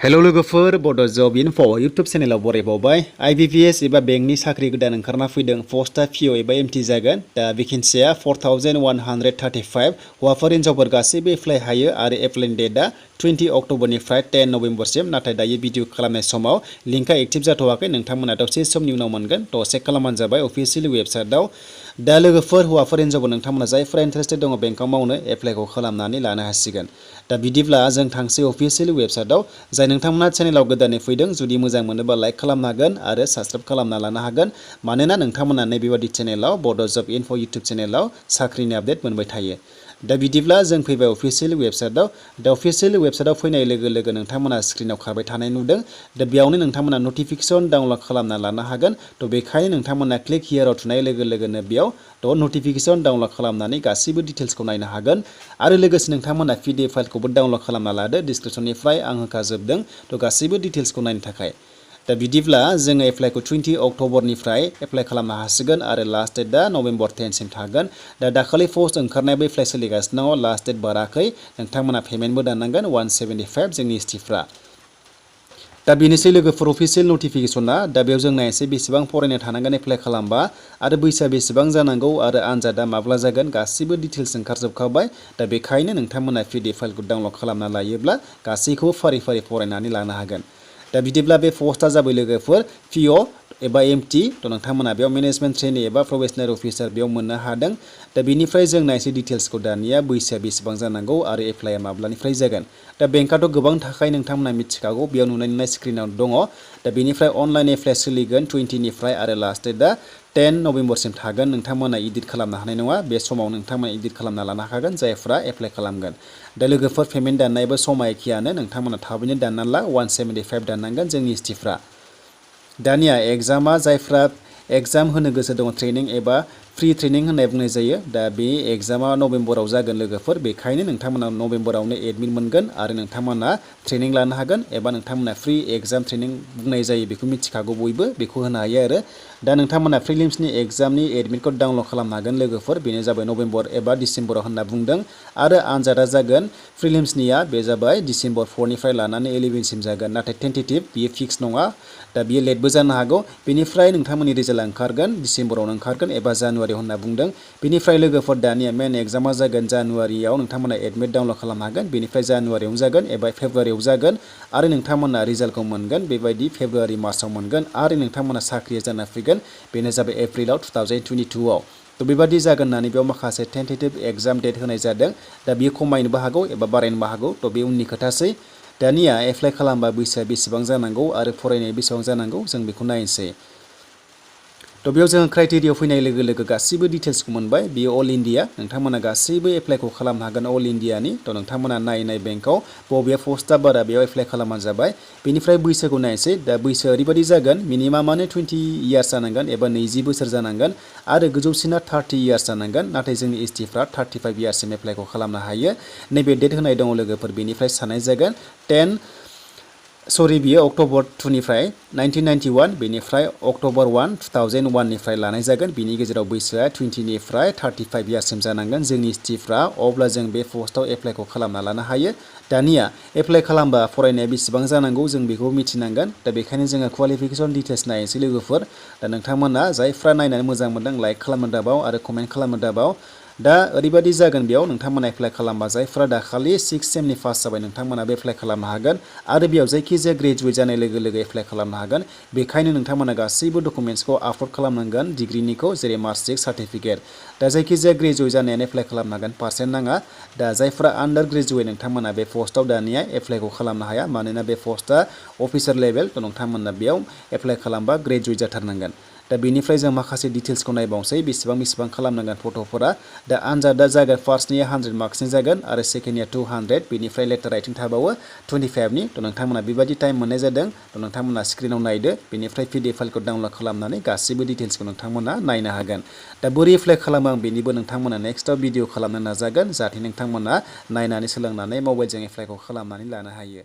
हेल' लोगोफोर बड' जब enough' YouTube चेनेलाव बरायबावबाय IBPS एबा बेंकनि साख्रि गोदान ओंखारना फैदों पस्टआ PO एबा MT जागोन दा भेकेन्सिया 4135 हौवाफोर हिनजावफोर गासैबो एप्लाइ हायो आरो एप्लाइनि डेटआ 20 अक्ट'बरनिफ्राय 10 नभेम्बरसिम नाथाय दायो भिडिअ खालामनाय समाव लिंकआ एक्टिभ जाथ'वाखै नोंथांमोना दसे समनि उनाव मोनगोन थ' चेक खालामबानो जाबाय अफिसियेल वेबसाइटआव दा लोगोफोर हौवाफोर हिनजावफोर नोंथांमोना जायफोरा इन्टारेस्टेड दङ बेंकआव मावनो एप्लाइखौ खालामनानै लानो हासिगोन दा बिदिब्ला जों थांसै अफिसियेल वेबसाइटआव जाय नोंथांमोना चेनेलाव गोदानै फैदों जुदि मोजां मोनोबा लाइक खालामनो हागोन आरो साबस्क्राइब खालामना लानो हागोन मानोना नोंथांमोना नैबेबादि चेनेलाव बड' जब इनफ' इउटुब चेनेलाव साख्रिनि आपडेट मोनबाय थायो दा बिदिब्ला जों फैबाय अफिसियेल वेबसाइटआव दा अफिसियेल वेबसाइटआव फैनाय लोगो लोगो नोंथांमोना स्क्रिनाव खारबाय थानाय नुदों दा बेयावनो नोंथांमोना नटिफिकेसन डाउनलड खालामना लानो हागोन थ' बेखायनो नोंथांमोना क्लिक हियाराव थुनाय लोगो लोगोनो बेयाव थ' नटिफिकेसन डाउनलड खालामनानै गासैबो डिटेल्सखौ नायनो हागोन आरो लोगोसे नोंथांमोना PDF फाइलखौबो डाउनलड खालामना लादो डिसक्रिपसननिफ्राय आं होखाजोबदों थ' गासैबो डिटेल्सखौ नायनो थाखाय दा बिदिब्ला जोङो एप्लाइखौ 20 अक्ट'बरनिफ्राय एप्लाइ खालामनो हासिगोन आरो लास्ट डेटआ नभेम्बर 10 सिम थागोन दा दाखालि पस्ट ओंखारनायबो एप्लाइ सोलिगासिनो दङ लास्ट डेट बाराखै नोंथांमोना पेमेन्टबो दाननांगोन 175 जोंनि ST दा बेनोसै लोगोफोर अफिसियेल नटिफिकेसना दा बेयाव जों नायनोसै बेसेबां फरायनाय थानांगोन एप्लाइ खालामबा आरो बैसोआ बेसेबां जानांगौ आरो आनजादा माब्ला जागोन गासैबो डिटेल्स ओंखारजोबखाबाय दा बेखायनो नोंथांमोना PDF फाइलखौ डाउनलड खालामना लायोब्ला गासैखौबो फारि फारि फरायनानै लानो हागोन दा बिदिब्ला बे पस्टआ जाबाय लोगोफोर PO एबा MT थ' नोंथांमोना बेयाव मेनेजमेन्ट ट्रेइनि एबा प्रफेसनेल अफिसार बेयाव मोननो हादों दा बेनिफ्राय जों नायसै डिटेल्सखौ दानिया बैसोआ बेसेबां जानांगौ आरो एप्लाइआ माब्लानिफ्राय जागोन दा बेंकआथ' गोबां थाखाय नोंथांमोना मिथिखागौ बेयाव नुनाय स्क्रिनाव दङ दा बेनिफ्राय अनलाइन एप्लाइ सोलिगोन 20निफ्राय आरो लास्ट डेटआ 10 नभेम्बरसिम थागोन नोंथांमोना इडिट खालामनो हानाय नङा बे समाव नोंथांमोना इडिट खालामना लानो हागोन जायफ्रा एप्लाइ खालामगोन दा लोगोफोर पेमेन्ट दाननायबो समा एखेयानो नोंथांमोना थाबैनो दानना ला 175 दाननांगोन जोंनि ST दानिया एग्जामा जायफ्रा एग्जाम होनो गोसो दङ ट्रेनिं एबा फ्रि ट्रेनिं होननाय बुंनाय जायो दा बे एग्जामा नभेम्बराव जागोन लोगोफोर बेखायनो नोंथांमोना नभेम्बरावनो एडमिट मोनगोन आरो नोंथांमोना ट्रेनिं लानो हागोन एबा नोंथांमोना फ्रि एग्जाम ट्रेनिं बुंनाय जायो बेखौ मिथिखागौ बयबो बेखौ होनो हायो आरो दा नोंथांमोना प्रिलिम्सनि एग्जामनि एडमिटखौ डाउनलड खालामनो हागोन लोगोफोर बेनो जाबाय नभेम्बर एबा डिसेम्बराव होनना बुंदों आरो आनजादा जागोन प्रिलिम्सनिया बे जाबाय डिसेम्बर 4निफ्राय लानानै 11 सिम जागोन नाथाय टेन्टेटिभ बियो फिक्स नङा दा बियो लेटबो जानो हागौ बेनिफ्राय नोंथांमोननि रिजाल्टआ ओंखारगोन डिसेम्बरावनो ओंखारगोन एबा जानुवारियाव होनना बुंदों बेनिफ्राय लोगोफोर दानिया मेन एग्जामा जागोन जानुवारियाव नोंथांमोना एडमिट डाउनलड खालामनो हागोन बेनिफ्राय जानुवारियावनो जागोन एबा फेब्रुवारियाव जागोन आरो नोंथांमोना रिजाल्टखौ मोनगोन बेबायदि फेब्रुवारि मार्चआव मोनगोन आरो नोंथांमोना साख्रिया जाना फैगोन बेनो जाबाय एप्रिलाव 2022आव थ' बेबादि जागोन होननानै बेयाव माखासे टेन्टेटिभ एग्जाम डेट होनाय जादों दा बियो खमायनोबो हागौ एबा बारायनोबो हागौ थ' बे उननि खोथासै दानिया एप्लाइ खालामबा बैसोआ बेसेबां जानांगौ आरो फरायनाया बेसेबां जानांगौ जों बेखौ नायनोसै थ' बेयाव जोङो क्राइटेरियायाव फैनाय लोगो लोगो गासैबो डिटेल्सखौ मोनबाय बेयो अल इन्डिया नोंथांमोना गासैबो एप्लाइखौ खालामनो हागोन अल इन्डियानि थ' नोंथांमोना नायनाय बेंकआव बबे पस्टआ बारा बेयाव एप्लाइ खालामबानो जाबाय बेनिफ्राय बैसोखौ नायनोसै दा बैसोआ ओरैबायदि जागोन मिनिमामानो 20 इयार्स जानांगोन एबा 20 बोसोर जानांगोन आरो गोजौसिना 30 इयार्स जानांगोन नाथाय जोंनि STफ्रा 35 इयार्ससिम एप्लाइखौ खालामनो हायो नैबे डेट होनाय दङ लोगोफोर बेनिफ्राय साननाय जागोन बियो अक्ट'बर 2निफ्राय 1991 बेनिफ्राय अक्ट'बर 1 2001निफ्राय लानाय जागोन बिनि गेजेराव बैसोआ 20निफ्राय 35 इयार्ससिम जानांगोन जोंनि STफ्रा अब्ला जों बे पस्टआव एप्लाइखौ खालामना लानो हायो दानिया एप्लाइ खालामबा फरायनाया बेसेबां जानांगौ जों बेखौ मिथिनांगोन दा बेखायनो जोङो क्वालिफिकेसन डिटेल्स नायनोसै लोगोफोर दा नोंथांमोना जायफ्रा नायनानै मोजां मोनदों लाइक खालामनो दाबाव आरो कमेन्ट खालामनो दाबाव दा ओरैबायदि जागोन बेयाव नोंथांमोना एप्लाइ खालामबा जायफ्रा दाखालि 6 सेमनि पास जाबाय नोंथांमोना बे एप्लाइ खालामनो हागोन आरो बेयाव जायखिजाया ग्रेजुवेट जानाय लोगो लोगो एप्लाइ खालामनो हागोन बेखायनो नोंथांमोना गासैबो डकुमेन्ट्सखौ आपल'ड खालामनांगोन डिग्रिनिखौ जेरै मार्कशिट सार्टिफिकेट दा जायखिजाया ग्रेजुवेट जानायानो एप्लाइ खालामनो हागोन पार्सेन्ट नाङा दा जायफ्रा आन्डार ग्रेजुवेट नोंथांमोना बे पस्टआव दानिया एप्लाइखौ खालामनो हाया मानोना बे पस्टआ अफिसार लेभेल थ' नोंथांमोना बेयाव एप्लाइ खालामबा ग्रेजुवेट जाथारनांगोन दा बेनिफ्राय जों माखासे डिटेल्सखौ नायबावनोसै बेसेबां खालामनांगोन फट'फोरा दा आनजादा जागोन फार्स्टनिया 100 मार्क्सनि जागोन आरो सेकेन्डनिया 200 बेनिफ्राय लेटार राइटिं थाबावो 25नि थ' नोंथांमोना बेबायदि टाइम मोननाय जादों थ' नोंथांमोना स्क्रिनाव नायदो बेनिफ्राय PDF फाइलखौ डाउनलड खालामनानै गासैबो डिटेल्सखौ नोंथांमोना नायनो हागोन दा बोरै एप्लाइ खालामो आं बेनिबो नोंथांमोना नेक्स्टआव भिडिअ खालामनो नाजागोन जाहाथे नोंथांमोना नायनानै सोलोंनानै मबाइलजों एप्लाइखौ खालामनानै लानो हायो